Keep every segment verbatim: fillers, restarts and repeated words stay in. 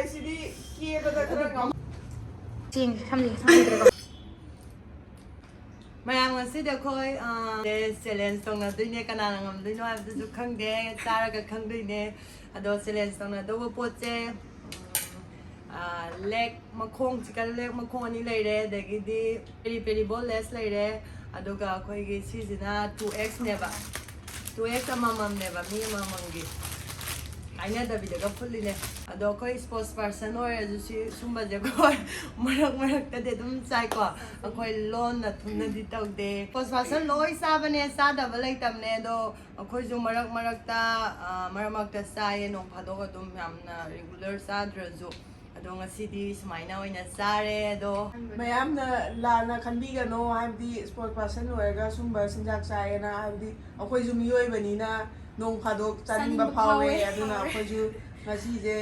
ꯁꯤꯗꯤ ꯀꯦꯕꯗ ꯈꯔ ꯉꯥꯎ- ꯆꯦꯡꯁꯦ ꯁꯝꯖꯦ ꯁꯝꯍꯟꯗ꯭ꯔꯦꯀꯣ꯫ ꯃꯌꯥꯝ, ꯉꯁꯤꯗꯤ ꯑꯩꯈꯣꯏ ꯆꯦꯂꯦꯟꯖ ꯇꯧꯅꯗꯣꯏꯅꯦ, ꯀꯅꯥꯅ ꯉꯝꯗꯣꯏꯅꯣ ꯍꯥꯏꯕꯗꯨꯁꯨ ꯈꯪꯗꯦ, ꯆꯥꯔꯒ ꯈꯪꯗꯣꯏꯅꯦ꯫ ꯑꯗꯣ ꯆꯦꯂꯦꯟꯖ ꯇꯧꯅꯗꯧꯕ ꯄꯣꯠꯁꯦ, ꯎꯝ, ꯑꯥ, ꯂꯦꯛ ꯃꯈꯣꯡ, ꯆꯤꯀꯟ ꯂꯦꯛ ꯃꯈꯣꯡ ꯑꯅꯤ ꯂꯩꯔꯦ, ꯑꯗꯒꯤꯗꯤ ꯄꯦꯔꯤ ꯄꯦꯔꯤ ꯕꯣꯟꯂꯦꯁ ꯂꯩꯔꯦ, ꯑꯗꯨꯒ ꯑꯩꯈꯣꯏꯒꯤ ꯁꯤꯁꯤꯅ ꯇꯨ ꯑꯦꯛꯁꯅꯦꯕ꯫ ꯇꯨ ꯑꯦꯛꯁ ꯑꯃꯃꯝꯅꯦꯕ, ꯃꯤ ꯑꯃꯃꯝꯒꯤ꯫ ꯍꯥꯏꯅꯗꯕꯤꯗꯒ ꯐꯨꯠꯂꯤꯅꯦ꯫ ꯑꯗꯣ ꯑꯩꯈꯣꯏ ꯁ꯭ꯄꯣꯔꯠꯁ ꯄꯥꯔꯁꯟ ꯑꯣꯏꯔꯁꯨ ꯁꯤ, ꯁꯨꯝꯕꯁꯦ ꯑꯩꯈꯣꯏ ꯃꯔꯛ ꯃꯔꯛꯇꯗꯤ ꯑꯗꯨꯝ ꯆꯥꯏꯀꯣ꯫ ꯑꯩꯈꯣꯏ ꯂꯣꯟꯅ ꯊꯨꯝꯅꯗꯤ ꯇꯧꯗꯦ꯫ ꯁ꯭ꯄꯣꯔꯠꯁ ꯄꯥꯔꯁꯟ ꯂꯣꯏ ꯆꯥꯕꯅꯦ, ꯆꯥꯗꯕ ꯂꯩꯇꯕꯅꯦ꯫ ꯑꯗꯣ ꯑꯩꯈꯣꯏꯁꯨ ꯃꯔꯛ ꯃꯔꯛꯇ, ꯑ, ꯃꯔꯛ ꯃꯔꯛꯇ ꯆꯥꯏꯌꯦ, ꯅꯣꯡ ꯐꯥꯗꯣꯛ ꯑꯗꯨꯝ ꯌꯥꯝꯅ ꯔꯤꯒꯨꯂꯔ ꯆꯥꯗ꯭ꯔꯁꯨ꯫ ꯑꯗꯣ ꯉꯁꯤꯗꯤ ꯁꯨꯃꯥꯏꯅ ꯑꯣꯏꯅ ꯆꯥꯔꯦ꯫ ꯑꯗꯣ ꯃꯌꯥꯝꯅ ꯂꯥꯟꯅ ꯈꯟꯕꯤꯒꯅꯣ, ꯍꯥꯏꯕꯗꯤ ꯁ꯭ꯄꯣꯔꯠꯁ ꯄꯥꯔꯁꯟ ꯑꯣꯏꯔꯒ ꯁꯨꯝꯕ ꯆꯤꯟꯖꯥꯛ ꯆꯥꯏꯌꯦꯅ, ꯍꯥꯏꯕꯗꯤ ꯑꯩꯈꯣꯏꯁꯨ ꯃꯤꯑꯣꯏꯕꯅꯤꯅ ꯅꯣꯡ ꯐꯥꯗꯣꯛ ꯆꯥꯅꯤꯡꯕ ꯆꯥꯅꯤꯡꯕ ꯐꯥꯎꯋꯦ, ꯐꯥꯎꯋꯦ꯫ ꯑꯗꯨꯅ ꯑꯩꯈꯣꯏꯁꯨ ꯉꯁꯤꯁꯦ,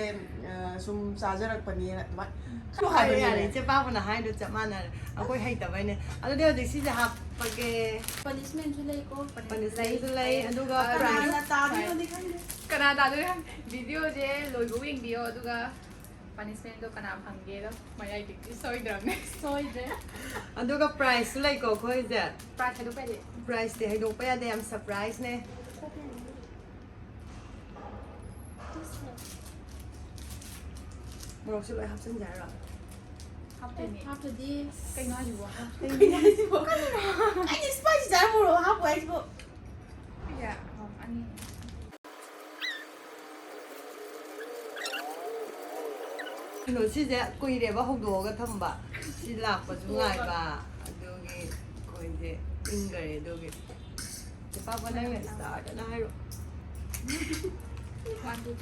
ꯑ, ꯁꯨꯝ ꯆꯥꯖꯔꯛꯄꯅꯦꯅ ꯑꯗꯨꯃꯥꯏꯅ ꯈꯔ ꯍꯥꯏꯕ ꯍꯥꯏꯕꯅꯦ꯫ ꯌꯥꯔꯦ, ꯏꯆꯦ ꯄꯥꯕꯅ ꯍꯥꯏꯗꯣ ꯆꯞ ꯃꯥꯟꯅꯔꯦ, ꯑꯩꯈꯣꯏ ꯍꯩꯇꯕꯩꯅꯦ꯫ ꯑꯗꯨꯗꯤ ꯍꯧꯖꯤꯛ ꯁꯤꯁꯦ ꯍꯥꯞꯄꯒꯦ꯫ ꯄꯅꯤꯁꯃꯦꯟꯁꯨ ꯂꯩꯀꯣ꯫ ꯄꯅꯤꯁꯃꯦꯟꯁꯨ ꯂꯩ, ꯑꯗꯨꯒ ꯑ, ꯄ꯭ꯔꯥꯏꯁ꯫ ꯀꯅꯥꯅ ꯇꯥꯗꯣꯏꯅꯣꯗꯤ ꯈꯪꯗꯦ꯫ ꯀꯅꯥ ꯇꯥꯗꯣꯏꯅꯣ ꯈꯪꯗꯦ꯫ ꯚꯤꯗꯤꯑꯣꯁꯦ ꯂꯣꯏꯕꯧ ꯌꯦꯡꯕꯤꯌꯣ, ꯑꯗꯨꯒ ꯄꯅꯤꯁꯃꯦꯟꯗꯣ ꯀꯅꯥ ꯐꯪꯒꯦꯗꯣ ꯃꯌꯥꯏꯗꯒꯤ ꯁꯣꯏꯗ꯭ꯔꯕꯅꯦ꯫ ꯁꯣꯏꯗ꯭ꯔꯦ꯫ ꯑꯗꯨꯒ ꯄ꯭ꯔꯥꯏꯁꯁꯨ ꯂꯩꯀꯣ ꯑꯩꯈꯣꯏꯁꯦ꯫ ꯄ꯭ꯔꯥꯏꯁ ꯍꯥꯏꯗꯣꯛꯄ ꯌꯥꯗꯦ꯫ ꯄ꯭ꯔꯥꯏꯁꯇꯤ ꯍꯥꯏꯗꯣꯛꯄ ꯌꯥꯗꯦ, ꯌꯥꯝ ꯁꯔꯄ꯭ꯔꯥꯏꯁꯅꯦ꯫ ꯃꯣꯔꯣꯛꯁꯨ ꯂꯣꯏ ꯍꯥꯞꯆꯤꯟꯖꯦ ꯍꯥꯏꯔꯣ? ꯍꯥꯞꯇꯣꯏꯅꯦ꯫ ꯍꯥꯞꯇ꯭ꯔꯗꯤ ꯀꯩꯅꯣ ꯍꯥꯏꯁꯤꯕꯣ? ꯀꯩꯅꯣ ꯍꯥꯏꯁꯤꯕꯣ? ꯑꯩꯗꯤ ꯁ꯭ꯄꯥꯏꯁꯤ ꯆꯥꯔ ꯃꯣꯔꯣꯛ ꯍꯥꯞꯄꯣ ꯍꯥꯏꯁꯤꯕꯣ? ꯌꯥ, ꯑꯅꯤ꯫ ꯀꯩꯅꯣ, ꯁꯤꯁꯦ ꯀꯨꯏꯔꯦꯕ ꯍꯧꯗꯣꯛꯑꯒ ꯊꯝꯕ꯫ ꯁꯤ ꯂꯥꯛꯄꯁꯨ ꯉꯥꯏꯕ, ꯑꯗꯨꯒꯤ ꯑꯩꯈꯣꯏꯁꯦ ꯏꯪꯈꯔꯦ꯫ ꯑꯗꯨꯒꯤ ꯆꯦ ꯄꯥꯕ, ꯅꯪꯅ ꯁ꯭ꯇꯥꯔꯗꯅ ꯍꯥꯏꯔꯣ꯫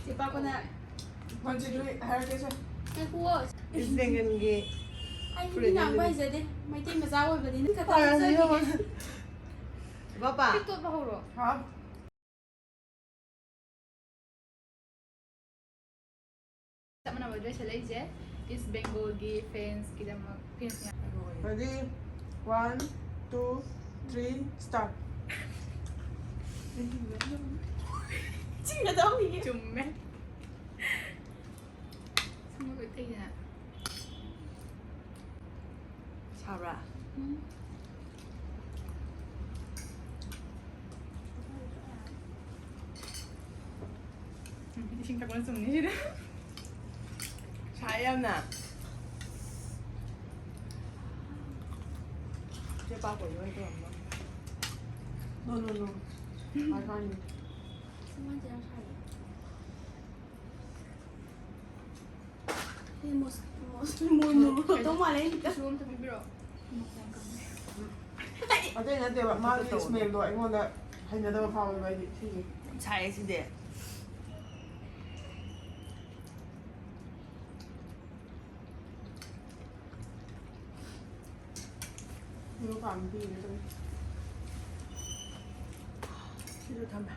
ꯆꯦ ꯄꯥꯕꯅ ꯋꯥꯟ, ꯇꯨ, ꯊ꯭ꯔꯤ ꯍꯥꯏꯔꯛꯀꯦꯁꯦ꯫ ꯉꯥꯏꯈꯨꯋꯣ꯫ ꯏꯁ ꯕꯦꯡꯒꯜꯒꯤ ꯑꯩ ꯐꯨꯔꯤꯠ ꯍꯤꯟꯗꯤ ꯉꯥꯡꯕ ꯂꯤꯠꯂꯤ꯫ ꯍꯩꯖꯗꯦ꯫ ꯃꯩꯇꯩ ꯃꯆꯥ ꯑꯣꯏꯕꯅꯤꯅ ꯈꯤꯇ ꯄꯥꯔꯁꯤ ꯍꯥꯏꯖꯈꯤꯒꯦ꯫ ꯌꯦꯡꯉꯣ꯫ ꯆꯦ ꯄꯥꯕ꯫ ꯐꯨꯔꯤꯠ ꯇꯣꯠꯄ ꯍꯧꯔꯣ꯫ ꯍꯥꯎ꯫ ꯆꯞ ꯃꯥꯟꯅꯕ ꯗ꯭ꯔꯦꯁ ꯁꯦꯠꯂꯛꯏꯁꯦ ꯏꯁ ꯕꯦꯡꯒꯣꯜꯒꯤ ꯐꯦꯟꯁꯀꯤꯗꯃꯛ, ꯐꯦꯟꯁ ꯃꯌꯥꯝ꯫ Ready? One, two, three, start. ꯆꯤꯡꯒ ꯇꯧꯈꯤꯒꯦ꯫ ꯆꯨꯝꯃꯦ꯫ ꯀꯩꯒꯤꯅꯣ? ꯁꯥꯕ꯭ꯔꯥ? ꯎꯝ꯫ ꯎꯝ, ꯏꯁꯤꯡ ꯊꯛꯄꯅ ꯆꯨꯝꯅꯤ ꯁꯤꯗꯤ꯫ ꯁꯥꯏ ꯌꯥꯝꯅ꯫ ꯆꯦ ꯄꯥꯛꯄꯒꯤ ꯑꯣꯏꯅ ꯇꯧꯔꯝꯃꯣ꯫ No, no, no. ꯃꯥꯏ ꯃꯥꯏ꯫ ꯃꯥꯏꯁꯦ ꯌꯥꯝ ꯁꯥꯏꯌꯦ꯫ ꯁꯤ ꯃꯣꯁ-, ꯃꯣꯁ-, ꯃꯣꯏ ꯃꯣꯔꯣꯛ ꯇꯧ ꯃꯥꯜꯂꯦ ꯑꯩ ꯈꯤꯇꯪ꯫ ꯇꯤꯁꯨ ꯑꯝꯇ ꯄꯤꯕꯤꯔꯛꯑꯣ꯫ ꯑꯇꯩ ꯅꯠꯇꯦꯕ, ꯃꯥꯒꯤ ꯇꯧꯕꯅꯦ꯫ Smellꯗꯣ ꯑꯩꯉꯣꯟꯗ ꯍꯩꯅꯗꯕ ꯐꯥꯎꯋꯦꯕ ꯑꯩꯗꯤ ꯁꯤꯁꯦ꯫ ꯌꯥꯝ ꯁꯥꯏꯌꯦ ꯁꯤꯗꯤ꯫ ꯁꯤꯁꯨ ꯊꯝꯃꯦ꯫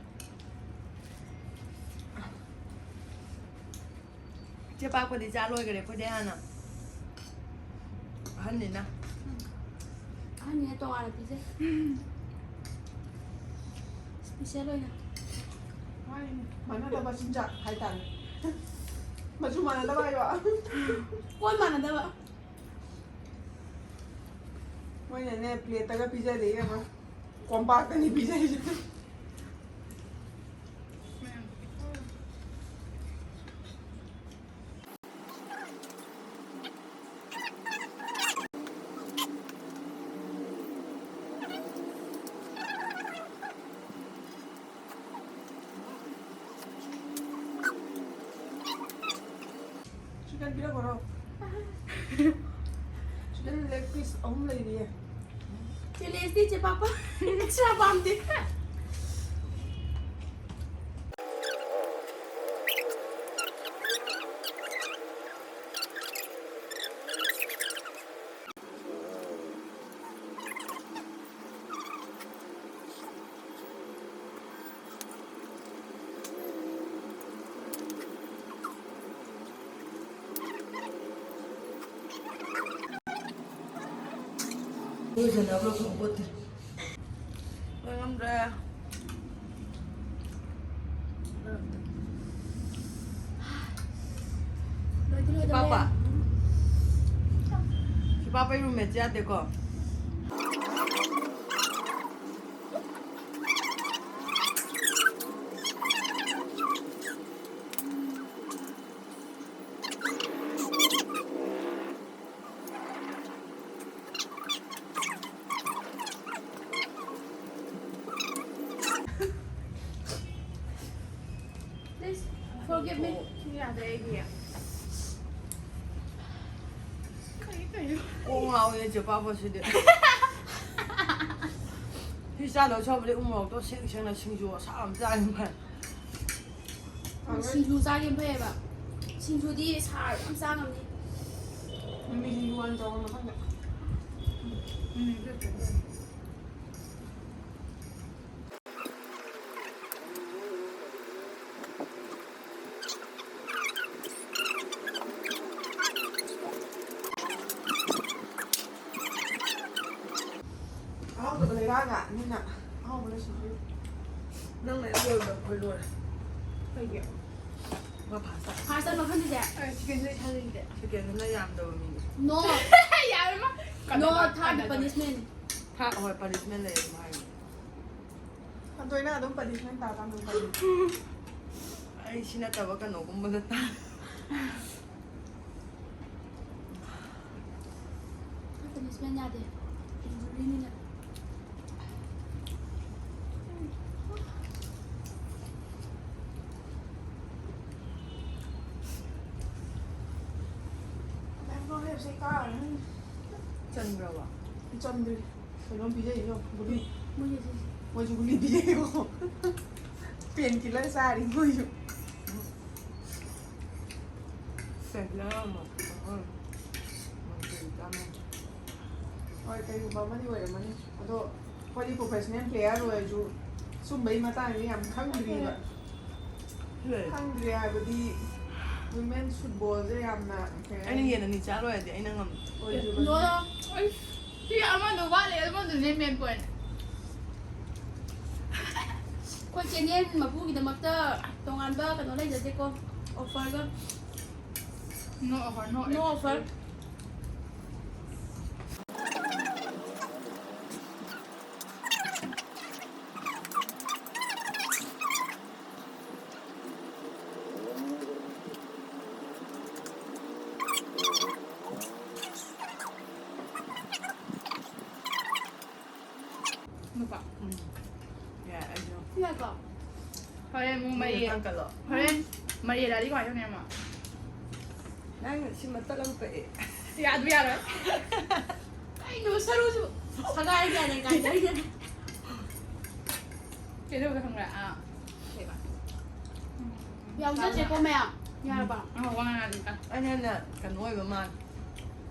ꯆꯦ ꯄꯥꯛꯄꯗꯤ ꯆꯥ ꯂꯣꯏꯈꯔꯦ ꯑꯩꯈꯣꯏꯗꯤ ꯍꯥꯟꯅ꯫ ꯑꯍꯟꯅꯤꯅ꯫ ꯑꯍꯟꯅꯤꯅ ꯇꯣꯉꯥꯟꯅ ꯄꯤꯖꯩ꯫ Special ꯑꯣꯏꯅ꯫ ꯃꯥꯅꯤꯅꯦ꯫ ꯃꯥꯟꯅꯗꯕ ꯆꯤꯟꯖꯥꯛ ꯍꯥꯏꯇꯥꯔꯦ꯫ ꯃꯆꯨ ꯃꯥꯟꯅꯗꯕ ꯍꯥꯏꯕ꯫ ꯀꯣꯟ ꯃꯥꯟꯅꯗꯕ꯫ ꯃꯣꯏꯅꯅꯦ plateꯇꯒ ꯄꯤꯖꯗꯦ ꯏꯕꯦꯝꯃ꯫ ꯀꯣꯝꯄꯥꯛꯇꯅꯤ ꯄꯤꯖꯩꯁꯦ꯫ Chicken ꯄꯤꯔꯛꯈ꯭ꯔꯣ꯫ Chicken leg piece ꯑꯍꯨꯝ ꯂꯩꯔꯤꯌꯦ꯫ Challenge ꯗꯤ ꯆꯦ ꯄꯥꯛꯄ꯫ Extra ꯄꯥꯝꯗꯦ꯫ ꯂꯣꯏꯁꯟꯅꯕ꯭ꯔꯥ ꯈꯪꯄꯣꯠꯇꯦ꯫ ꯂꯣꯏ ꯉꯝꯗ꯭ꯔꯦ꯫ ꯂꯣꯏꯗꯤ ꯁꯤꯄꯥꯄ꯫ ꯁꯤꯄꯥꯄꯩ ꯔꯨꯝꯃꯦꯠꯁꯦ ꯌꯥꯗꯦꯀꯣ꯫ Please forgive me. ꯌꯥꯗ꯭ꯔꯦ ꯑꯩꯒꯤ꯫ ꯀꯩ ꯀꯩꯅꯣ? ꯀꯣꯛ ꯉꯥꯎꯋꯦ ꯆꯦ ꯄꯥꯕꯁꯤꯗꯤ꯫ ꯁꯤ ꯆꯥꯗꯧ ꯁꯔꯨꯛꯄꯨꯗꯤ ꯎ ꯃꯣꯔꯣꯛꯇꯣ ꯁꯦꯡ ꯁꯦꯡꯅ ꯁꯤꯡꯖꯨ ꯑꯁꯥꯕ ꯑꯃ ꯆꯥꯒꯤꯕꯅ ꯐꯔꯦ꯫ ꯁꯤꯡꯖꯨ ꯆꯥꯒꯤꯕꯅ ꯐꯩꯌꯦꯕ꯫ ꯁꯤꯡꯖꯨꯗꯤ ꯁꯥꯔ ꯌꯥꯝ ꯆꯥ ꯉꯝꯅꯤ꯫ ꯃꯤꯃꯤ ꯁꯤꯡꯖꯨ ꯋꯥꯅ ꯆꯥꯎꯕ ꯃꯐꯝꯗ꯫ ꯎꯝ, ꯑꯗꯨ ꯐꯩ꯫ ꯑꯍꯥꯎꯕꯗꯣ ꯂꯩꯔꯛꯑꯒ ꯃꯤꯅ ꯑꯍꯥꯎꯕ ꯂꯩꯁꯤꯟꯕꯤꯌꯨ꯫ ꯅꯪ ꯂꯩꯔꯛ ꯂꯣꯏꯕꯗ ꯑꯩꯈꯣꯏ ꯂꯣꯏꯔꯦ꯫ ꯀꯩꯒꯤ? ꯃꯥ ꯐꯥꯁ ꯇꯥꯏ꯫ ꯐꯥꯁ ꯇꯥꯏ ꯃꯐꯝꯁꯤꯗ? ꯑꯩ ꯁꯦꯀꯦꯟꯗ ꯏꯁꯥꯗ ꯏꯟꯗꯦ꯫ ꯁꯦꯀꯦꯟꯗꯅ ꯌꯥꯝꯗꯕ ꯃꯤꯅꯤ꯫ ꯅꯣ꯫ ꯌꯥꯔꯦ ꯃꯥ꯫ ꯅꯣ, ꯀꯟꯅ ꯊꯥꯔꯠ ꯇꯧꯔꯦ꯫ ꯄꯅꯤꯁꯃꯦꯟ꯫ ꯊꯥꯔꯠ, ꯍꯣꯏ, ꯄꯅꯤꯁꯃꯦꯟ ꯂꯩ ꯑꯗꯨꯝ ꯍꯥꯏꯕꯅꯤ꯫ ꯑꯗꯣ ꯑꯩꯅ ꯑꯗꯨꯝ ꯄꯅꯤꯁꯃꯦꯟ ꯇꯥ ꯇꯥꯅ ꯑꯗꯨꯝ ꯄꯅꯤ꯫ ꯑꯩ ꯁꯤ ꯅꯠꯇꯕ ꯀꯩꯅꯣꯒꯨꯝꯕꯗ ꯇꯥ-, ꯄꯅꯤꯁꯃꯦꯟ ꯌꯥꯗꯦ꯫ ꯏꯟꯖꯨꯔꯤꯅꯤꯅ꯫ ꯕꯦꯡꯒ꯭ꯂꯣꯔ ꯂꯩꯕꯁꯦ ꯀꯥꯔꯅꯤ꯫ ꯆꯟꯕ꯭ꯔꯕ? ꯆꯟꯗ꯭ꯔꯤ꯫ ꯀꯩꯅꯣꯝ ꯄꯤꯖꯩꯌꯦ, ꯒꯨꯂꯤ꯫ ꯃꯣꯏꯒꯤ ꯁꯤꯁꯦ꯫ ꯃꯣꯏꯁꯨ ꯒꯨꯂꯤ ꯄꯤꯖꯩꯌꯦꯕꯀꯣ꯫ ꯄꯦꯟ ꯀꯤꯂꯔ ꯆꯥꯔꯤ ꯃꯣꯏꯁꯨ꯫ ꯄꯦꯟ ꯀꯤꯂꯔ ꯑꯃ, ꯑꯃ, ꯑꯃ ꯀꯔꯤ ꯆꯥꯝꯃ? ꯍꯣꯏ, ꯀꯩꯒꯨꯝꯕ ꯑꯃꯗꯤ ꯑꯣꯏꯔꯝꯃꯅꯤ꯫ ꯑꯗꯣ ꯑꯩꯈꯣꯏꯗꯤ ꯄ꯭ꯔꯣꯐꯦꯁꯅꯦꯜ ꯄ꯭ꯂꯦꯌꯔ ꯑꯣꯏꯔꯁꯨ ꯁꯨꯝꯕꯩ ꯃꯇꯥꯡꯗꯤ ꯌꯥꯝ ꯈꯪꯗ꯭ꯔꯤꯕ꯫ ꯂꯩ꯫ ꯈꯪꯗ꯭ꯔꯤ ꯍꯥꯏꯕꯗꯤ ꯋꯤꯃꯦꯟꯁ ꯐꯨꯠꯕꯣꯜꯁꯦ ꯌꯥꯝꯅ ꯀꯩ ꯑꯩꯅ ꯍꯥꯏꯅꯤ? ꯌꯦꯟ ꯑꯅꯤ ꯆꯥ ꯂꯣꯏꯔꯗꯤ ꯑꯩꯅ ꯉꯝꯃꯦ꯫ ꯑꯣꯏꯗ꯭ꯔꯤꯕꯅꯤ꯫ ꯅꯣ, ꯅꯣ꯫ ꯑꯩ ꯁꯤ ꯑꯃꯗꯣ ꯋꯥꯠꯂꯤ, ꯑꯃꯗꯨꯅꯦ ꯃꯦꯟ ꯄꯣꯏꯟ꯫ ꯑꯩꯈꯣꯏ ꯆꯦꯅꯦꯜ ꯃꯄꯨꯒꯤꯗꯃꯛꯇ ꯇꯣꯉꯥꯟꯕ ꯀꯩꯅꯣ ꯂꯩꯖꯗꯦꯀꯣ, ꯑꯣꯐꯔꯒ꯫ No offer, no No offer. ꯅꯨꯄꯥ꯫ ꯎꯝ꯫ ꯌꯥꯏ, ꯑꯩꯁꯨ꯫ ꯁꯤꯅꯀꯣ꯫ ꯍꯣꯔꯦꯟ ꯑꯃꯨꯛ ꯃꯔꯤ꯫ ꯃꯔꯤ ꯊꯥꯡꯀꯠꯂꯣ꯫ ꯍꯣꯔꯦꯟ ꯃꯔꯤ ꯂꯥꯛꯑꯗꯤ ꯀꯃꯥꯏꯅ ꯇꯧꯅꯤ ꯑꯃꯨꯛ? ꯅꯪ ꯁꯤ ꯃꯇꯠ ꯑꯃ ꯀꯛꯑꯦ꯫ ꯌꯥꯗꯨ ꯌꯥꯔꯣꯏ꯫ ꯀꯩꯅꯣ ꯁꯔꯨꯁꯨ ꯁꯒꯥꯏ ꯀꯌꯥꯅ ꯀꯥꯏꯗꯩꯅꯣ? ꯀꯩꯗꯧꯕꯗ ꯈꯪꯕ꯭ꯔꯥ? ꯑꯥ꯫ ꯀꯩꯕ? ꯌꯥꯝ ꯆꯠꯁꯦꯀꯣ ꯃꯌꯥꯝ꯫ ꯌꯥꯔꯕ? ꯑꯥ, ꯋꯥ ꯉꯥꯡꯉꯛꯑꯗꯤ ꯇꯥ꯫ ꯑꯩꯅ ꯍꯦꯟꯅ ꯀꯩꯅꯣ ꯑꯣꯏꯕ ꯃꯥꯜꯂꯦ꯫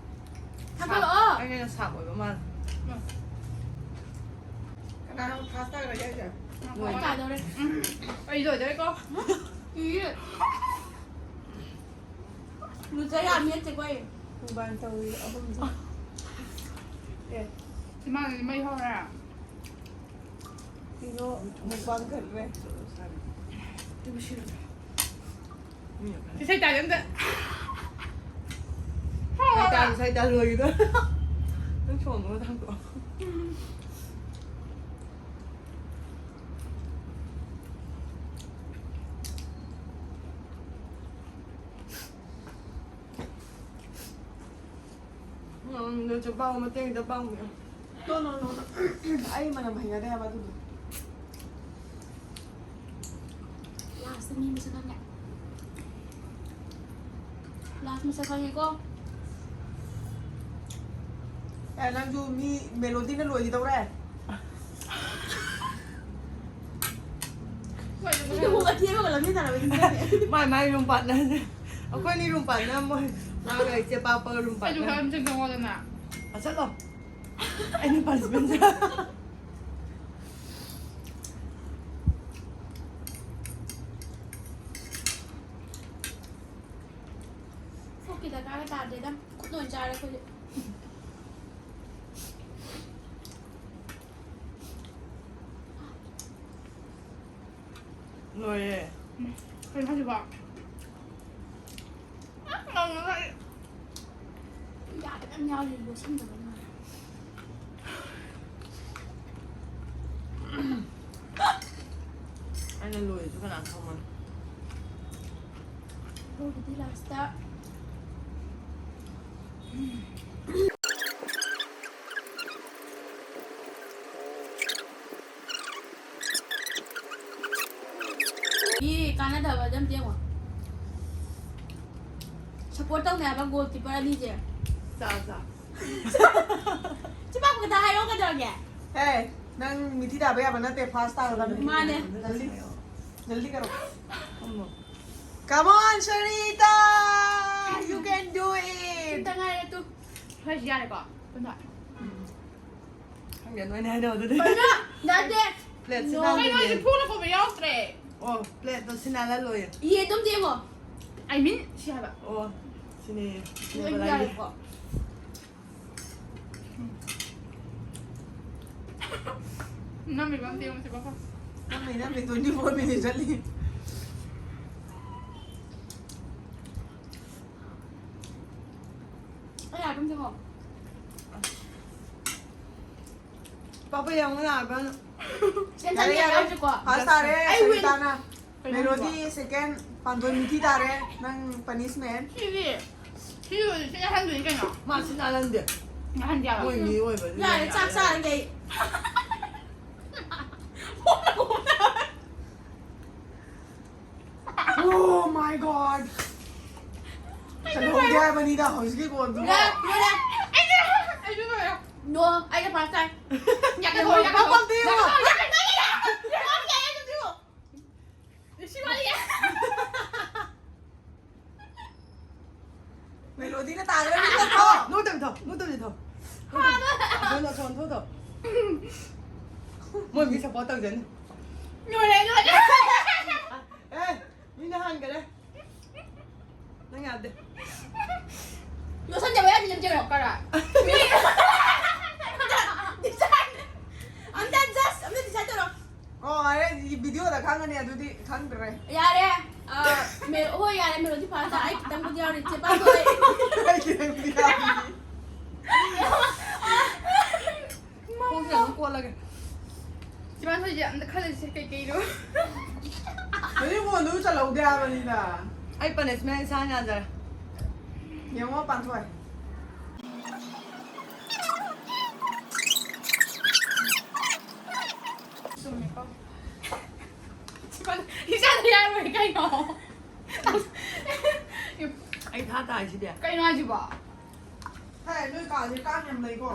ꯊꯥꯡꯒꯠꯂꯛꯑꯣ꯫ ꯑꯩꯅ ꯍꯦꯟꯅ ꯁꯥꯞ ꯑꯣꯏꯕ ꯃꯥꯜꯂꯦ꯫ ꯎꯝ꯫ ꯀꯅꯥꯅꯣ ꯐꯥꯁ ꯇꯥꯈ꯭ꯔꯒꯦ ꯍꯥꯏꯁꯦ? ꯂꯣꯏꯔꯦ꯫ ꯇꯥꯗꯧꯔꯦ꯫ ꯎꯝ꯫ ꯑꯩ ꯂꯣꯏꯗꯧꯔꯦꯀꯣ꯫ ꯏꯌꯦ꯫ ꯂꯨꯖ ꯌꯥꯝ ꯃꯦꯠꯇꯦꯀꯣ ꯑꯩ꯫ ꯃꯨꯛꯕꯥꯡ ꯇꯧꯔꯤ ꯑꯍꯨꯝꯁꯦ꯫ ꯑꯦ꯫ ꯏꯃꯥꯒꯤꯗꯤ ꯃꯩ ꯍꯧꯔꯦ꯫ ꯀꯩꯅꯣ ꯃꯨꯛꯕꯥꯡ ꯈꯜꯂꯦ꯫ ꯏꯁꯩ ꯇꯥꯒꯦ ꯑꯝꯇ꯫ ꯁꯥꯏꯇꯥ, ꯁꯥꯏꯇꯥ ꯂꯣꯏꯒꯤꯗꯣꯔꯦ꯫ ꯅꯪ ꯁꯣꯝꯗ ꯊꯥꯡꯗꯣꯛꯑꯣ꯫ ꯎꯝ, ꯑꯗꯨ ꯆꯄꯥꯛ ꯃꯇꯦꯛ ꯈꯤꯇ ꯄꯥꯝꯃꯦ꯫ No, no, no, no. ꯑꯩ ꯃꯅꯝ ꯍꯩꯅꯗꯦ ꯍꯥꯏꯕ ꯑꯗꯨꯗꯣ꯫ ꯂꯥꯁꯇ ꯃꯤ ꯃꯁꯛ ꯈꯪꯉꯦ꯫ ꯂꯥꯁ ꯃꯁꯛ ꯈꯪꯉꯦꯀꯣ꯫ ꯑꯦ, ꯅꯪꯁꯨ ꯃꯤ ꯃꯦꯂꯣꯗꯤꯅ ꯂꯣꯏꯈꯤꯗꯧꯔꯦ꯫ ꯃꯤꯗꯨꯕꯨ ꯃꯊꯤ ꯑꯃꯒ ꯂꯝꯖꯦꯟ ꯇꯥꯟꯅꯕ ꯅꯤꯡꯁꯤꯡꯉꯦ꯫ ꯃꯥꯏ ꯃꯥꯏ ꯔꯨꯝ ꯄꯥꯔꯠꯅꯔꯁꯦ꯫ ꯑꯩꯈꯣꯏꯅꯤ ꯔꯨꯝ ꯄꯥꯔꯠꯅꯔ ꯃꯣꯏ꯫ ꯃꯥꯒ ꯏꯆꯦ ꯄꯥꯛꯄꯒ ꯔꯨꯝ ꯑꯩꯁꯨ ꯄꯥꯔꯠꯅꯔ꯫ ꯈꯔ ꯑꯃ ꯆꯪꯉꯛꯑꯣꯗꯅ꯫ ꯑ, ꯆꯠꯂꯣ꯫ ꯑꯩꯅ ꯄꯥꯔꯇꯤꯁꯤꯄꯦꯟꯁꯦ꯫ ꯐꯣꯛꯀꯤ ꯗꯔꯀꯥꯔꯒ ꯇꯥꯗꯦꯗ꯫ ꯈꯨꯠꯅ ꯑꯣꯏꯅ ꯆꯥꯔꯦ ꯑꯩꯈꯣꯏꯗꯤ꯫ ꯂꯣꯏꯔꯦ꯫ ꯎꯝ꯫ ꯀꯩꯅꯣ ꯍꯥꯏꯁꯤꯕꯣ? ꯌꯥꯎꯔꯤ ꯂꯣꯠꯁꯤꯟꯗꯕ ꯃꯥꯜꯂꯦ꯫ ꯑꯩꯅ ꯂꯣꯏꯔꯁꯨ ꯀꯅꯥ ꯈꯪꯕꯅꯣ? ꯂꯣꯏꯕꯗꯤ ꯂꯥꯁꯇ꯫ ꯏ, ꯀꯥꯟꯅꯗꯕ ꯑꯗꯨꯝ ꯌꯦꯡꯉꯣ꯫ ꯁꯞꯄꯣꯔꯠ ꯇꯧꯅꯩ ꯍꯥꯏꯕ ꯒꯣꯜ ꯀꯤꯄꯔ ꯑꯅꯤꯁꯦ꯫ ꯆꯥ, ꯆꯥ꯫ ꯆꯨꯄꯥꯛ ꯈꯛꯇ ꯍꯥꯏꯔꯛꯑꯣ ꯀꯩꯗꯧꯔꯒꯦ? ꯑꯦ, ꯅꯪ ꯃꯤꯊꯤ ꯇꯥꯕ ꯌꯥꯕ ꯅꯠꯇꯦ, ꯐꯥꯁ ꯇꯥꯒꯗꯕꯅꯤ꯫ ꯃꯥꯅꯦ꯫ ꯖꯜꯗꯤ, ꯖꯜꯗꯤ ꯀꯔꯣ꯫ Come on, Sharita! You can do it! ꯈꯤꯇ ꯉꯥꯏꯔꯦ ꯇꯨ꯫ ꯈꯔꯁꯤ ꯌꯥꯔꯦꯀꯣ? ꯄꯨꯟꯅ꯫ ꯈꯪꯗꯦ, ꯅꯣꯏꯅ ꯍꯥꯏꯅꯧ ꯑꯗꯨꯗꯤ꯫ ꯀꯩꯅꯣ? ꯌꯥꯗꯦ꯫ ꯄ꯭ꯂꯦꯠꯁꯤ ꯅꯣ꯫ ꯅꯥꯟꯗꯣꯏꯅꯦ꯫ ꯀꯩꯅꯣ, ꯍꯧꯖꯤꯛ ꯐꯨꯅ ꯈꯣꯠꯄ ꯌꯥꯎꯗ꯭ꯔꯦ꯫ ꯑꯣ, ꯄ꯭ꯂꯦꯠꯇꯣ ꯁꯤ ꯅꯥꯜꯍꯜꯂꯣꯏꯌꯦ꯫ ꯌꯦ, ꯑꯗꯨꯝ ꯌꯦꯡꯉꯣ꯫ I mean, ꯁꯤ ꯍꯥꯏꯕ꯫ ꯑꯣ, ꯁꯤꯅꯦ꯫ ꯂꯣꯏ ꯌꯥꯔꯦꯀꯣ꯫ ꯅꯝꯃꯤꯕ ꯑꯝꯇ ꯌꯦꯡꯉꯨꯁꯦ, ꯄꯥꯄꯥ꯫ ꯅꯝꯃꯤ, ꯅꯝꯃꯤ, twenty four minutes ꯆꯠꯂꯤ꯫ ꯑꯩ ꯑꯗꯨꯝ ꯌꯦꯡꯉꯣ꯫ ꯄꯥꯄꯥ ꯌꯦꯡꯉꯨ ꯂꯥꯛꯑꯕ꯫ ꯁꯦꯟ ꯌꯥꯔꯦ, ꯆꯪꯉꯦ ꯌꯥꯔꯦ꯫ ꯍꯥꯏꯔꯁꯨꯀꯣ꯫ ꯐꯥꯔꯁ ꯇꯥꯔꯦ, ꯑꯩ ꯋꯤꯟ꯫ ꯁꯔꯤꯇꯥꯅ꯫ ꯀꯩꯅꯣ ꯃꯦꯂꯣꯗꯤ ꯍꯥꯏꯁꯤꯕꯣ? ꯁꯦꯀꯦꯟ, ꯄꯥꯟꯗꯣꯏ ꯃꯤꯊꯤ ꯇꯥꯔꯦ꯫ ꯅꯪ ꯄꯅꯤꯁꯃꯦꯟ꯫ ꯁꯤꯗꯤ, ꯁꯤ ꯑꯣꯏꯔꯗꯤ ꯁꯤ ꯍꯟꯗꯣꯏꯅꯤ ꯀꯩꯅꯣ꯫ ꯃꯥ ꯁꯤ ꯅꯥꯜꯍꯟꯗꯦ꯫ ꯅꯥꯜꯍꯟꯗꯦ ꯍꯥꯏꯕ꯫ ꯃꯣꯏ ꯃꯤ ꯑꯣꯏꯕ ꯑꯗꯨ ꯌꯥꯔꯦ, ꯌꯥꯔꯦ꯫ ꯆꯥꯛ ꯆꯥꯔꯒꯦ ꯑꯩ꯫ Oh my God! ꯀꯩꯗꯧꯔꯦ? ꯀꯩꯗꯧꯒꯦ ꯍꯥꯏꯕꯅꯤꯗ ꯍꯧꯖꯤꯛꯀꯤ ꯀꯣꯟꯗꯨꯕꯣ? ꯂꯣꯏꯔꯦ, ꯂꯣꯏꯔꯦ꯫ ꯑꯩꯁꯨ, ꯑꯩꯁꯨ ꯂꯣꯏꯔꯦ꯫ ꯅꯣ, ꯑꯩꯅ ꯐꯥꯔꯁ ꯇꯥꯏ꯫ ꯌꯥꯀꯦ ꯊꯣꯛꯑꯣ, ꯌꯥꯀꯦ ꯊꯣꯛꯑꯣ꯫ ꯄꯝꯗꯦ ꯌꯦꯡꯉꯣ꯫ ꯌꯥꯀꯦ ꯊꯣꯛꯑꯣ, ꯌꯥꯀꯦ ꯊꯣꯛꯑꯣ꯫ ꯁꯤ ꯋꯥꯔꯤ꯫ ꯃꯦꯂꯣꯗꯤꯅ ꯇꯥꯈ꯭ꯔꯦ, ꯃꯤꯠ ꯊꯛꯈ꯭ꯔꯣ꯫ ꯅꯣ ꯇꯧ, ꯊꯣ, ꯅꯣ ꯇꯧ, ꯊꯣ꯫ ꯍꯥꯟꯅ꯫ ꯑꯁꯣꯝ, ꯑꯁꯣꯝ, ꯊꯣ, ꯊꯣ꯫ ꯃꯣꯏ ꯃꯤ ꯁꯞꯄꯣꯔꯠ ꯇꯧꯖꯅꯤ꯫ ꯂꯣꯏꯔꯦ, ꯂꯣꯏꯔꯦ꯫ ꯑꯦ, ꯃꯤꯅ ꯍꯥꯟꯈꯔꯦ꯫ ꯅꯪ ꯌꯥꯗꯦ꯫ ꯂꯣꯠꯁꯟꯖꯕ ꯌꯥꯗꯦ, ꯂꯝꯖꯦꯜ꯫ ꯀꯔꯥꯏ? ꯃꯤ-, ꯑꯝꯇ, ꯑꯝꯇ just, ꯑꯝꯇ decide ꯇꯧꯔꯣ꯫ ꯑꯣ, ꯑꯔꯦ, ꯚꯤꯗꯤꯑꯣꯗ ꯈꯪꯉꯅꯤ, ꯑꯗꯨꯗꯤ ꯈꯪꯗ꯭ꯔꯦ꯫ ꯌꯥꯔꯦ꯫ ꯑ, ꯃꯦ-, ꯍꯣꯏ, ꯌꯥꯔꯦ, ꯃꯦꯂꯣꯗꯤ ꯐꯥꯔꯁ ꯇꯥ꯫ ꯑꯩ ꯈꯤꯇꯪꯕꯨꯗꯤ ꯌꯥꯎꯔꯤ, ꯆꯦ ꯄꯥꯟꯊꯣꯏ꯫ ꯑꯩ ꯈꯤꯇꯪꯕꯨꯗꯤ ꯌꯥꯎꯔꯤ꯫ ꯌꯥꯝꯅ ꯈꯜꯂꯤꯁꯦ ꯀꯩꯀꯩꯅꯣ? ꯍꯧꯖꯤꯛ ꯐꯣꯟꯗꯨ ꯆꯠꯍꯧꯗꯦ ꯍꯥꯏꯕꯅꯤꯗ꯫ ꯑꯩ ꯄꯅꯤꯁꯃꯦꯟ ꯏꯁꯥꯅ ꯌꯥꯖꯔꯦ꯫ ꯌꯦꯡꯉꯣ ꯄꯥꯟꯊꯣꯏ꯫ ꯆꯨꯝꯃꯦꯀꯣ? ꯏꯆꯥꯗ ꯌꯥꯔꯣꯏ ꯀꯩꯅꯣ? ꯑꯩ ꯊꯥ ꯇꯥꯏꯁꯤꯗꯤ꯫ ꯀꯩꯅꯣ ꯍꯥꯏꯁꯤꯕꯣ? ꯍꯦ, ꯅꯣꯏ ꯀꯥꯁꯦ ꯀꯥꯡ ꯌꯥꯝ ꯂꯩꯀꯣ?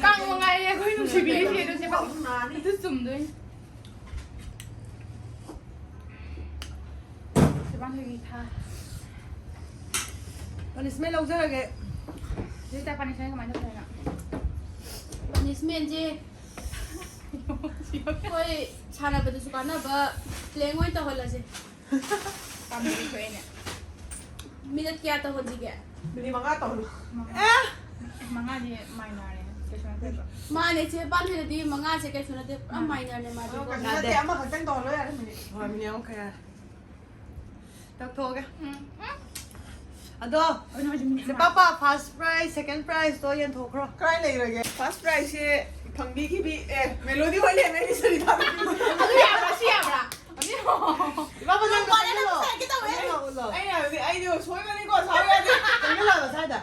ꯀꯥꯡ ꯃꯉꯥꯏꯔꯦ ꯑꯩꯈꯣꯏ ꯅꯨꯡꯁꯤꯕꯤꯔꯤꯁꯦ ꯑꯗꯨ ꯆꯦꯕꯥ꯫ ꯅꯥꯅꯤ꯫ ꯑꯗꯨ ꯆꯨꯝꯗꯣꯏꯅꯤ꯫ ꯆꯦꯕꯥ ꯅꯣꯏꯒꯤ ꯊꯥ꯫ ꯄꯅꯤꯁꯃꯦꯟ ꯂꯧꯖꯔꯒꯦ꯫ ꯁꯤꯗ ꯄꯅꯤꯁꯃꯦꯟ ꯀꯃꯥꯏꯅ ꯇꯧꯗꯣꯏꯅꯣ? ꯄꯅꯤꯁꯃꯦꯟꯁꯦ ꯑꯩꯈꯣꯏ ꯁꯥꯟꯅꯕꯗꯁꯨ ꯀꯥꯟꯅꯕ ꯄ꯭ꯂꯦꯡ ꯑꯣꯏꯅ ꯇꯧꯍꯜꯂꯁꯦ꯫ ꯄꯥꯝꯖꯕ ꯊꯣꯛꯑꯦꯅꯦ꯫ ꯃꯤꯅꯠ ꯀꯌꯥ ꯇꯧꯍꯟꯁꯤꯒꯦ? ꯃꯤꯅꯤꯠ ꯃꯉꯥ ꯇꯧꯍꯜꯂꯣ꯫ ꯃꯉꯥꯗꯤ ꯃꯥꯏꯅꯔꯅꯦ ꯀꯩꯁꯨ ꯅꯠꯇꯦꯕ꯫ ꯃꯥꯅꯦ ꯆꯦ ꯄꯥꯟꯊꯣꯏꯗꯗꯤ ꯃꯉꯥꯁꯦ ꯀꯩꯁꯨ ꯅꯠꯇꯦ, ꯄꯨꯔꯥ ꯃꯥꯏꯅꯔꯅꯦ ꯃꯥꯗꯤ꯫ ꯑꯗꯣ ꯀꯩꯁꯨ ꯅꯠꯇꯦ, ꯑꯃꯈꯛꯇꯪ ꯇꯧꯍꯜꯂꯣ ꯌꯥꯔꯦ ꯃꯤꯅꯤꯠ꯫ ꯍꯣꯏ, ꯃꯤꯅꯤꯠ ꯑꯃꯈꯛ ꯌꯥꯔꯦ꯫ ꯇꯧꯊꯣꯛꯑꯒꯦ꯫ ꯎꯝ, ꯎꯝ꯫ ꯑꯗꯣ ꯀꯩꯅꯣ ꯍꯥꯏꯁꯦ, ꯃꯤꯅꯤꯠ ꯆꯦ ꯑꯃ꯫ ꯄꯥꯄꯥ, ꯐꯥꯔꯁ ꯄ꯭ꯔꯥꯏꯖ, ꯁꯦꯀꯦꯟ ꯄ꯭ꯔꯥꯏꯖꯇꯣ ꯌꯦꯟꯊꯣꯛꯈ꯭ꯔꯣ꯫ ꯀꯗꯥꯏ ꯂꯩꯈ꯭ꯔꯒꯦ? ꯐꯥꯔꯁ ꯄ꯭ꯔꯥꯏꯖꯁꯦ ꯐꯪꯕꯤꯈꯤꯕꯤ꯫ ꯑꯦ, ꯃꯦꯂꯣꯗꯤ ꯍꯣꯏ ꯂꯩꯔꯝꯃꯦ, ꯑꯩꯗꯤ ꯁꯔꯤꯇꯥꯗ ꯄꯤꯕ꯫ ꯑꯗꯨ ꯌꯥꯕ꯭ꯔꯥ? ꯁꯤ ꯌꯥꯕ꯭ꯔꯥ? ꯑꯗꯨ ꯏꯃꯥ ꯕꯖꯥꯔ ꯄꯥꯔꯦ, ꯆꯪꯍꯜꯂꯣ꯫ ꯅꯪ ꯉꯁꯥꯏ ꯍꯥꯏꯒꯦ ꯇꯧꯋꯦ꯫ ꯆꯪꯍꯜꯂꯣ, ꯎꯠꯂꯣ꯫ ꯑꯩꯅ ꯍꯥꯏꯕꯗꯤ ꯑꯩꯗꯣ ꯁꯣꯏꯕꯅꯤꯀꯣ, ꯁꯥꯎ ꯌꯥꯗꯦ꯫ ꯆꯪꯍꯜꯂꯣ ꯉꯁꯥꯏꯗ꯫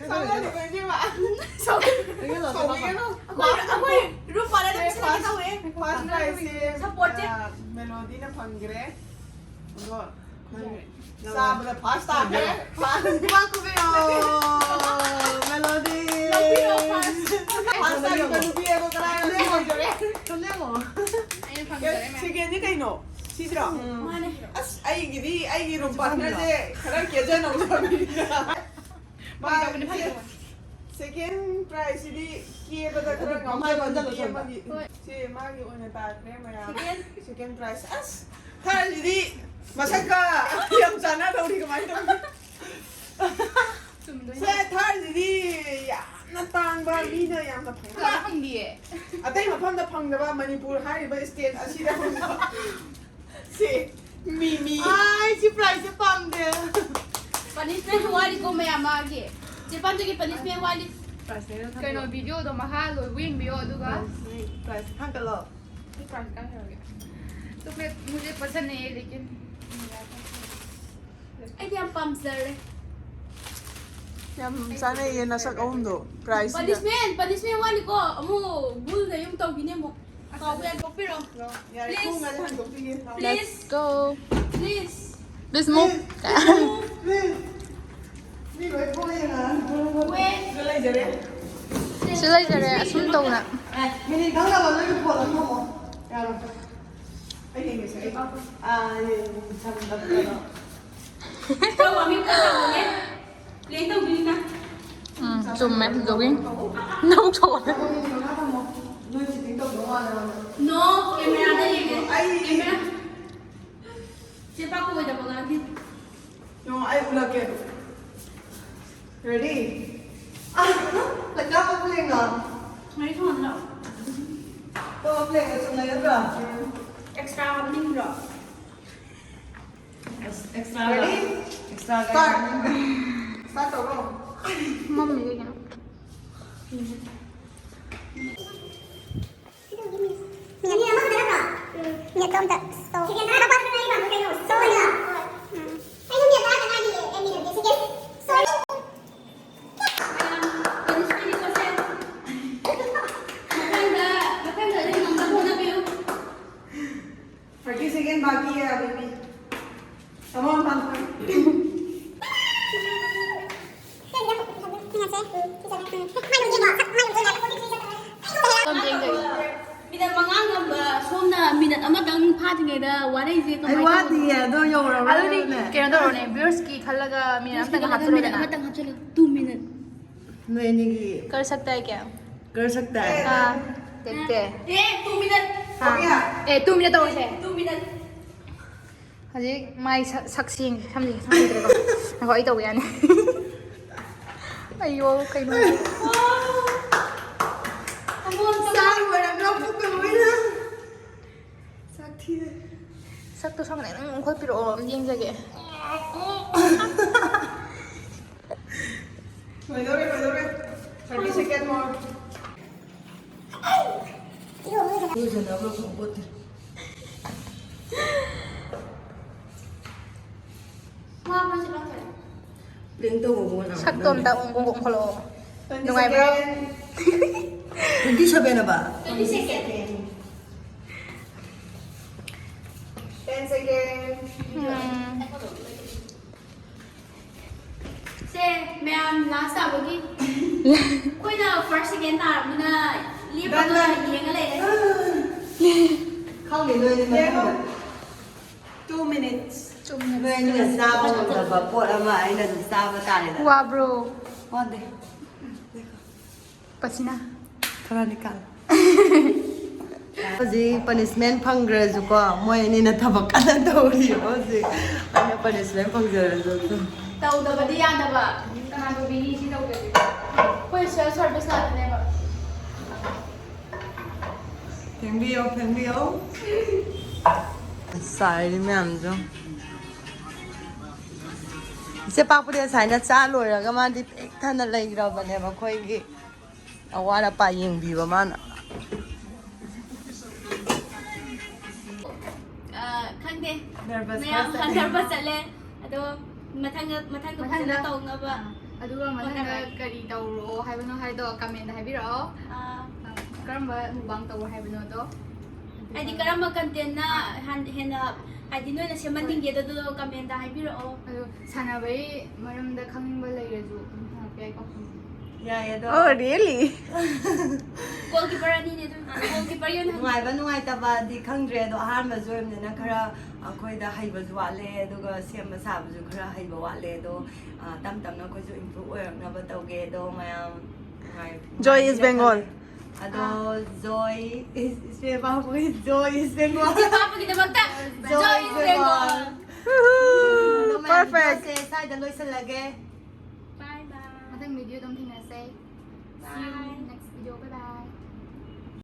ꯁꯥꯎ ꯌꯥꯗꯦꯀꯣ, ꯏꯕꯦꯝꯃ꯫ ꯆꯪꯍꯜꯂꯣ, ꯆꯦ ꯄꯥꯄꯥ꯫ ꯁꯥꯎꯕꯤꯒꯅꯨ꯫ ꯑꯩꯈꯣꯏ, ꯑꯩꯈꯣꯏ ꯔꯨꯝ ꯄꯥꯔꯦ, ꯅꯪ ꯉꯁꯥꯏ ꯍꯥꯏꯒꯦ ꯇꯧꯋꯦ꯫ ꯐꯥꯔꯁ ꯄ꯭ꯔꯥꯏꯖꯁꯦ, ꯁꯞꯄꯣꯔꯠꯁꯦ꯫ ꯑ, ꯃꯦꯂꯣꯗꯤꯅ ꯐꯪꯈ꯭ꯔꯦ꯫ ꯑꯗꯣ ꯅꯪ ꯆꯥꯕꯗ ꯐꯥꯔꯁ ꯇꯥꯈ꯭ꯔꯦ꯫ ꯏꯃꯥ ꯀꯨꯝꯍꯩꯔꯣ, ꯃꯦꯂꯣꯗꯤ꯫ ꯂꯧꯕꯤꯔꯣ, ꯐꯥꯔꯁ꯫ ꯐꯥꯔꯁ ꯇꯥꯈꯤꯕ ꯅꯨꯄꯤ ꯑꯗꯣ ꯀꯅꯥꯅꯣ ꯁꯤ ꯑꯣꯏꯗꯣꯔꯦ? ꯁꯨꯝ ꯌꯦꯡꯉꯣ꯫ ꯑꯩꯅ ꯐꯪꯖꯔꯦ ꯃꯌꯥꯝ꯫ ꯁꯦꯀꯦꯟꯗꯤ ꯀꯩꯅꯣ? ꯁꯤꯁꯤꯔꯣ? ꯃꯥꯅꯦ꯫ ꯑꯁ, ꯑꯩꯒꯤꯗꯤ ꯑꯩꯒꯤ ꯔꯨꯝ ꯄꯥꯔꯠꯅꯔꯁꯦ ꯈꯔ ꯀꯦꯖꯅꯧꯖꯕꯅꯤꯅ꯫ ꯐꯥꯒꯤ ꯇꯧꯕꯅꯤ, ꯐꯥꯒꯤ ꯇꯧꯕꯅꯤ꯫ ꯁꯦꯀꯦꯟ ꯄ꯭ꯔꯥꯏꯖꯁꯤꯗꯤ ꯀꯦꯕꯗ ꯈꯔ ꯃꯃꯥꯏ ꯉꯥꯎꯖꯕ ꯑꯣꯟꯁꯤꯜꯂꯣ, ꯅꯨꯄꯤ ꯁꯣꯝꯗ꯫ ꯑꯃꯒꯤ꯫ ꯍꯣꯏ꯫ ꯁꯦ, ꯃꯥꯒꯤ ꯑꯣꯏꯅ ꯇꯥꯈ꯭ꯔꯦ ꯃꯌꯥꯝ꯫ ꯁꯦꯀꯦꯟ꯫ ꯁꯦꯀꯦꯟ ꯄ꯭ꯔꯥꯏꯖ꯫ ꯑꯁ, ꯊꯥꯔꯁꯤꯗꯤ ꯃꯁꯛꯀ ꯌꯥꯝ ꯆꯥꯟꯅꯗꯧꯔꯤ, ꯀꯃꯥꯏꯅ ꯇꯧꯅꯤ? ꯆꯨꯝꯗꯣꯏꯅꯤ꯫ ꯁꯦ, ꯊꯥꯔꯁꯤꯗꯤ ꯌꯥꯝꯅ ꯇꯥꯡꯕ, ꯃꯤꯅ ꯌꯥꯝꯅ ꯐꯪꯕ꯫ ꯀꯅꯥ ꯐꯪꯗꯤꯌꯦ? ꯑꯇꯩ ꯃꯐꯝꯗ ꯐꯪꯗꯕ, ꯃꯅꯤꯄꯨꯔ ꯍꯥꯏꯔꯤꯕ ꯁ꯭ꯇꯦꯠ ꯑꯁꯤꯗ ꯐꯪꯕ꯫ ꯁꯦ, ꯃꯤꯃꯤ꯫ ꯑꯥꯏ, ꯁꯤ ꯄ꯭ꯔꯥꯏꯖꯁꯦ ꯄꯥꯝꯗꯦ꯫ ꯄꯅꯤꯁꯃꯦꯟ ꯋꯥꯠꯂꯤꯀꯣ ꯃꯌꯥꯝ ꯃꯥꯒꯤ꯫ ꯆꯦ ꯄꯥꯟꯊꯣꯏꯒꯤ ꯄꯅꯤꯁꯃꯦꯟ ꯋꯥꯠꯂꯤ꯫ ꯀꯩꯅꯣ, ꯚꯤꯗꯤꯑꯣꯗꯣ ꯃꯈꯥ ꯂꯣꯏꯕꯨ ꯌꯦꯡꯕꯤꯌꯣ, ꯑꯗꯨꯒ ꯄ꯭ꯔꯥꯏꯁ ꯊꯥꯡꯒꯠꯂꯣ꯫ ꯆꯣꯀ꯭ꯂꯦꯠ ꯃꯨꯖꯦ ꯄꯁꯟꯗ ꯅꯍꯤ ꯍꯦ, ꯂꯦꯀꯤꯟ ꯑꯩꯗꯤ ꯌꯥꯝ ꯄꯥꯝꯖꯔꯦ꯫ ꯌꯥꯝ ꯆꯥꯅꯩꯌꯦ ꯅꯁꯛ ꯑꯍꯨꯝꯗꯣ꯫ ꯄ꯭ꯔꯥꯏꯁ ꯄꯅꯤꯁꯃꯦꯟ ꯄꯅꯤꯁꯃꯦꯟ ꯋꯥꯠꯂꯤꯀꯣ꯫ ꯑꯃꯨꯛ ꯕꯨꯜꯗ ꯑꯃꯨꯛ ꯇꯧꯈꯤꯅꯦ ꯑꯃꯨꯛ꯫ ꯀꯥꯎꯕ ꯌꯥꯏ, ꯀꯣꯛꯄꯤꯔꯣ꯫ ꯌꯥꯔꯦ, Please. ꯈꯣꯡꯒꯁꯦ ꯍꯥꯡꯗꯣꯛꯄꯤꯒꯦ꯫ Please. Go. Please. Bismuk. Please. ꯃꯤ ꯂꯣꯏ ꯊꯣꯛꯂꯛꯑꯦ ꯉꯔꯥꯡ꯫ Wait. ꯁꯤꯗ ꯂꯩꯖꯔꯦ꯫ ꯁꯤ ꯂꯩꯖꯔꯦ ꯑꯁꯨꯝ ꯇꯧꯅ꯫ ꯃꯤꯅꯤꯠ ꯈꯪꯗꯕ ꯅꯣꯏꯒꯤ ꯐꯣꯟ ꯑꯃ ꯊꯝꯃꯣ꯫ ꯌꯥꯔꯣꯏ꯫ ꯑꯩ ꯌꯦꯡꯒꯦꯁꯦ꯫ ꯑꯩ, ꯑꯥ, ꯌꯦꯡ-, ꯁꯝꯗꯕꯗꯣ꯫ ꯇꯧ, ꯑꯃꯤ ꯄꯣꯠ ꯇꯧꯕꯅꯦ꯫ Play ꯇꯧꯕꯤꯅ꯫ ꯎꯝ, ꯆꯨꯝꯃꯦ, ꯖꯣꯒꯤꯡ꯫ ꯅꯕꯨꯛ ꯁꯣꯛꯑꯦ꯫ ꯃꯤꯅꯤꯠ ꯃꯉꯥ ꯊꯝꯃꯣ꯫ ꯅꯣꯏ cheating ꯇꯧꯗꯧ ꯃꯥꯜꯂꯦ ꯃꯥꯅꯦ꯫ No, camera ꯗ ꯌꯦꯡꯉꯣ꯫ ꯑꯩ Camera. ꯆꯦ ꯄꯥꯛꯀ ꯑꯣꯏꯗꯕ ꯉꯥꯡꯗꯦ꯫ ꯌꯦꯡꯉꯣ, ꯑꯩ ꯎꯠꯂꯛꯀꯦ꯫ Ready? ꯂꯩꯀꯥ ꯑꯃ ꯄꯨ ꯌꯦꯡꯉꯣ꯫ ꯃꯔꯤ ꯊꯣꯡꯍꯜꯂꯣ꯫ ꯇꯣ, ꯄꯨ ꯌꯦꯡꯉꯣ, ꯆꯨꯝꯅ ꯅꯠꯇ꯭ꯔꯣ? Extra ꯍꯥꯞꯅꯤꯡꯗ꯭ꯔꯣ? Extra ꯂꯩ? Extra ꯂꯩ? Start. Start ꯇꯧꯔꯣ꯫ ꯃꯝꯃꯤ ꯀꯩꯒꯤꯅꯣ? ꯃꯤꯅꯤꯠ ꯑꯃꯈꯛꯇ ꯅꯠꯇ꯭ꯔꯣ? ꯎꯝ, ꯃꯤꯅꯤꯠ ꯑꯃꯈꯛꯇ ꯁꯣ-, ꯁꯦꯀꯦꯟ ꯇꯔꯥ ꯐꯥꯗ ꯉꯥꯏꯔꯤ ꯃꯥꯜꯂꯦ ꯀꯩꯅꯣ꯫ ꯁꯣꯏꯅ꯫ ꯎꯝ꯫ ꯑꯩꯁꯨ ꯃꯤꯅꯤꯠ ꯇꯔꯥ ꯈꯛꯇ ꯉꯥꯏꯔꯤꯌꯦ, ꯑꯩ ꯃꯤꯅꯤꯠ ꯁꯦꯀꯦꯟ꯫ ꯁꯣꯏ-, ꯃꯊꯪꯗ, ꯃꯊꯪꯗ ꯑꯗꯨꯝ ꯉꯝꯅꯕ ꯍꯣꯠꯅꯕꯤꯌꯨ꯫ Thirty second बाकी है अभी भी। Come on, Pankaj. ꯁꯣꯝꯗ ꯌꯦꯡꯖꯒꯦ꯫ ꯃꯤꯅꯠ ꯃꯉꯥ ꯉꯝꯕ ꯁꯣꯝꯅ ꯃꯤꯅꯠ ꯑꯃꯇꯪ ꯐꯥꯗ꯭ꯔꯤꯉꯩꯗ ꯋꯥꯔꯩꯁꯦ ꯑꯩ ꯀꯃꯥꯏꯅ ꯇꯧꯕꯅꯣ? ꯋꯥꯗꯤꯌꯦ ꯑꯗꯣ ꯌꯧꯔꯕ꯭ꯔꯥ ꯑꯗꯨꯗꯤ ꯌꯦꯡꯉꯨꯅꯦ꯫ ꯀꯩꯅꯣ ꯇꯧꯔꯣꯅꯦ, viewers ꯀꯤ ꯈꯜꯂꯒ ꯃꯤꯅꯠ ꯑꯃꯇꯪ ꯃꯤꯅꯠ ꯍꯥꯞꯆꯜꯂꯣꯗꯅ꯫ ꯑꯃꯇꯪ ꯍꯥꯞꯆꯜꯂꯣ꯫ Two minute. ꯅꯣꯏ ꯑꯅꯤꯒꯤ कर सकता है क्या? कर सकता है। हाँ, देखते हैं। ꯑꯦ, two minute. हाँ। ए, two minute ꯇꯧꯔꯁꯦ꯫ Two minute. ꯍꯧꯖꯤꯛ ꯃꯥꯏ ꯁꯛ, ꯁꯛꯁꯤ ꯌꯦꯡꯁꯦ꯫ ꯁꯝꯁꯤ ꯁꯪꯍꯟꯗ꯭ꯔꯦꯀꯣ꯫ ꯉꯥꯏꯈꯣ, ꯑꯩ ꯇꯧꯒꯦ ꯌꯥꯅꯤ꯫ ꯑꯩꯌꯣ, ꯀꯩꯅꯣ? Come on, come on. ꯆꯥꯛ ꯂꯣꯏꯔꯒ ꯄꯨꯛꯀ ꯂꯣꯏꯅ ꯆꯥꯛ ꯊꯤꯔꯦ꯫ ꯁꯛꯇꯣ ꯁꯪꯅ ꯅꯪ ꯑꯣꯟꯈꯠꯄꯤꯔꯛꯑꯣ, ꯑꯝꯇ ꯌꯦꯡꯖꯒꯦ꯫ ꯂꯣꯏꯗꯧꯔꯦ, ꯂꯣꯏꯗꯧꯔꯦ꯫ Thirty second more. ꯄ꯭ꯔꯦꯡ ꯇꯧꯕꯕꯨ ꯀꯅꯥ ꯁꯛꯇꯣ ꯑꯝꯇ ꯑꯣꯡ ꯀꯣꯡ ꯀꯣꯡ ꯈꯣꯠꯂꯛꯑꯣ꯫ ꯅꯨꯡꯉꯥꯏꯕ꯭ꯔꯣ? Twenty seven ꯑꯕ? Twenty second. Ten second. ꯎꯝ꯫ ꯁꯦ, ꯃꯌꯥꯝ ꯂꯥꯁ ꯇꯥꯕꯒꯤ꯫ ꯑꯩꯈꯣꯏꯅ ꯐꯥꯔꯁ ꯁꯦꯀꯦꯟ ꯇꯥꯔꯕꯅꯤꯅ ꯂꯦꯞꯄꯒ ꯌꯦꯡꯉ ꯂꯩꯔꯦ꯫ ꯈꯪꯗꯦ, ꯅꯣꯏꯗꯤ ꯃꯊꯪꯗ꯫ Two minutes. Two minutes. ꯅꯣꯏ ꯑꯅꯤꯅ ꯆꯥꯕ ꯉꯝꯗꯕ ꯄꯣꯠ ꯑꯃ ꯑꯩꯅ ꯑꯗꯨꯝ ꯆꯥꯕ ꯇꯥꯔꯦꯗꯅ꯫ ꯋꯥꯕ꯭ꯔꯣ? ꯋꯥꯗꯦ꯫ ꯄꯁꯤꯅ꯫ ꯈꯔꯗꯤ ꯀꯜꯂꯦ꯫ ꯍꯧꯖꯤꯛ ꯄꯅꯤꯁꯃꯦꯟ ꯐꯪꯈ꯭ꯔꯁꯨꯀꯣ, ꯃꯣꯏ ꯑꯅꯤꯅ ꯊꯕꯛ ꯀꯟꯅ ꯇꯧꯔꯤꯕ ꯍꯧꯖꯤꯛ꯫ ꯑꯩꯅ ꯄꯅꯤꯁꯃꯦꯟ ꯐꯪꯖꯔꯁꯨ ꯑꯗꯨꯝ꯫ ꯇꯧꯗꯕꯗꯤ ꯌꯥꯗꯕ꯫ ꯀꯅꯥ ꯇꯧꯕꯤꯅꯤ ꯁꯤ ꯇꯧꯗ꯭ꯔꯗꯤ? ꯑꯩꯈꯣꯏ ꯁꯦꯜꯐ ꯁꯥꯔꯚꯤꯁ ꯉꯥꯛꯇꯅꯦꯕ꯫ ꯐꯦꯡꯕꯤꯌꯣ, ꯐꯦꯡꯕꯤꯌꯣ꯫ ꯆꯥꯏꯔꯤ ꯃꯌꯥꯝꯁꯨ꯫ ꯏꯆꯦ ꯄꯥꯛꯄꯨꯗꯤ ꯉꯁꯥꯏꯅ ꯆꯥ ꯂꯣꯏꯔꯒ ꯃꯥꯗꯤ ꯄꯤꯛ ꯊꯟꯅ ꯂꯩꯈ꯭ꯔꯕꯅꯦꯕ ꯑꯩꯈꯣꯏꯒꯤ꯫ ꯑꯋꯥꯠ ꯑꯄꯥ ꯌꯦꯡꯕꯤꯕ ꯃꯥꯅ꯫ ꯑ, ꯈꯪꯗꯦ꯫ Nervous ꯃꯌꯥꯝ ꯈꯔ ꯆꯠꯂꯦ꯫ Nervous ꯆꯠꯂꯦ꯫ ꯑꯗꯣ ꯃꯊꯪꯗ, ꯃꯊꯪꯗ ꯐꯖꯅ ꯃꯊꯪꯗ꯫ ꯇꯧꯅꯕ ꯑꯥ, ꯑꯗꯨꯒ ꯃꯊꯪꯗ ꯍꯣꯠꯅꯔꯒꯦ꯫ ꯀꯔꯤ ꯇꯧꯔꯣ ꯍꯥꯏꯕꯅꯣ ꯍꯥꯏꯗꯣ comment ꯍꯥꯏꯕꯤꯔꯛꯑꯣ꯫ ꯑꯥ꯫ ꯑꯥ, ꯀꯔꯝꯕ mukbang ꯇꯧꯔꯣ ꯍꯥꯏꯕꯅꯣꯗꯣ꯫ ꯍꯥꯏꯗꯤ ꯑꯗꯨꯒ ꯀꯔꯝꯕ content ꯅ ꯑꯥ꯫ ꯍꯥꯟ-, ꯍꯦꯟꯅ, ꯍꯥꯏꯗꯤ ꯅꯣꯏꯅ ꯁꯦꯝꯍꯟꯅꯤꯡꯒꯦꯗꯣ ꯑꯗꯨꯗꯣ comment ꯍꯥꯏꯕꯤꯔꯛꯑꯣ꯫ ꯑꯗꯣ ꯁꯥꯟꯅꯕꯩ ꯃꯔꯝꯗ ꯈꯪꯅꯤꯡꯕ ꯂꯩꯔꯁꯨ ꯑꯗꯨꯝ ꯍꯪꯉꯛꯄ ꯌꯥꯏꯀꯣ꯫ ꯌꯥꯏ ꯑꯗꯣ꯫ Oh, really? Goalkeeper ꯑꯅꯤꯅꯦ ꯑꯗꯨꯝ꯫ Goalkeeper ꯌꯣꯟꯍꯟ- ꯅꯨꯡꯉꯥꯏꯕ ꯅꯨꯡꯉꯥꯏꯇꯕꯗꯤ ꯈꯪꯗ꯭ꯔꯦ, ꯑꯗꯣ ꯑꯍꯥꯟꯕꯁꯨ ꯑꯣꯏꯕꯅꯤꯅ ꯈꯔ ꯑꯩꯈꯣꯏꯗ ꯍꯩꯕꯁꯨ ꯋꯥꯠꯂꯦ, ꯑꯗꯨꯒ ꯁꯦꯝꯕ ꯁꯥꯕꯁꯨ ꯈꯔ ꯍꯩꯕ ꯋꯥꯠꯂꯦ꯫ ꯑꯗꯣ, ꯑ, ꯇꯞ ꯇꯞꯅ ꯑꯩꯈꯣꯏꯁꯨ improve ꯑꯣꯏꯔꯛꯅꯕ ꯇꯧꯒꯦ꯫ ꯑꯗꯣ ꯃꯌꯥꯝ ꯅꯨꯡꯉꯥꯏ-, Joy is ꯅꯨꯡꯉꯥꯏꯕꯤꯔꯛꯀꯅꯤ꯫ Bengal. ꯑꯗꯣ ꯑꯥ꯫ Joy is, ꯏꯆꯦ ꯄꯥꯕꯒꯤ Joy is Bengal꯫ ꯏꯆꯦ ꯄꯥꯕꯒꯤꯗꯃꯛꯇ Joy Joy is is Bengal꯫ Bengal꯫ Woohoo! ꯑꯗꯣ ꯃꯌꯥꯝ Perfect. Videoꯁꯦ ꯁ꯭ꯋꯥꯏꯗ ꯂꯣꯏꯁꯤꯜꯂꯒꯦ꯫ Bye bye꯫ ꯃꯊꯪ videoꯗ ꯑꯃꯨꯛ ꯊꯦꯡꯅꯁꯦ꯫ See you Bye. Next video. Bye bye.